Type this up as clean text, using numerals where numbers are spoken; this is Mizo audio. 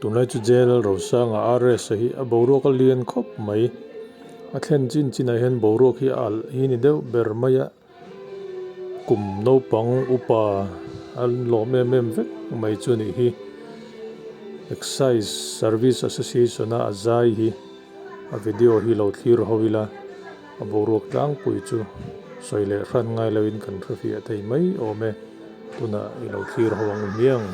Tunlai chu JLL Rosanga RS a hi a boruak a lian khawp mai. A thlen chin chinah hian boruak hi a alh hi ni deuh ber mai a, kum naupang upa an lawm em em vek mai chu a nih hi. Excise Service Association a a zai hi a video hi lo thlir ho ila a boruak tlangpui chu sawi leh hran ngai loin kan hrefiah thei mai awm e, tunah i lo thlir ho ang hmiang.